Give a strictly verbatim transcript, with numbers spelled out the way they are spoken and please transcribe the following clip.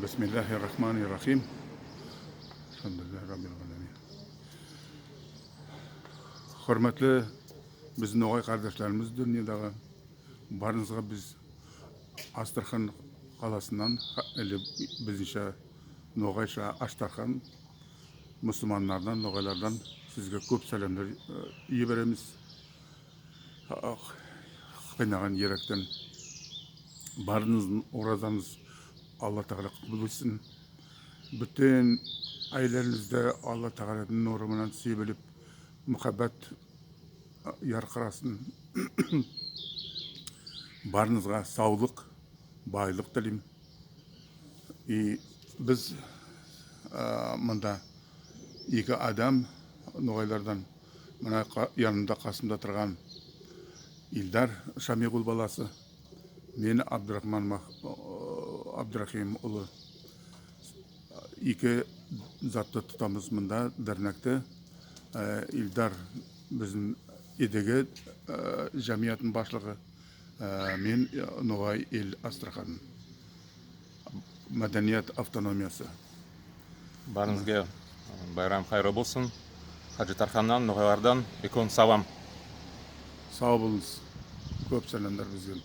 Бисмиллахир-рахманир-рахим. Альхамдулиллахи раббиль аламин. Хуьрметли бизим ногай кардашларымыз дуныядагы, барынъызга биз Астрахань каласыннан, или бизимше, ногайша Аштархан, мусылманлардан, ногайлардан сизге коьп саламлар, э, йиберемиз. Ах, кыйнаган юректен. Барынъыздынъ оразанъыз Алла Таала кабыл этсин. Буьтин аьеллеринъизди Алла Тааладынъ нуры ман себилип, мухаббат яркырасын. Барынъызга савлык, байлык тилеймен. И биз, а, мунда эки аьдем ногайлардан, мына ка-, янымда, касымда турган Ильдар Шамигул баласы, мен Абдрахман Мах-, Абдрахим улы. Эки затты тутамыз мунда, дернекти. Аь, Ильдар бизим Эдиге, аь, ямиятынынъ баслыгы, аь, мен, аь, «Ногай эл» Астрахань маданият автономиясы. Баьринъизге, аь, байрам кайырлы болсын. Хаджитарханнан, ногайлардан уьйкен салам. Сав болынъыз. Коьп саламлар бизге.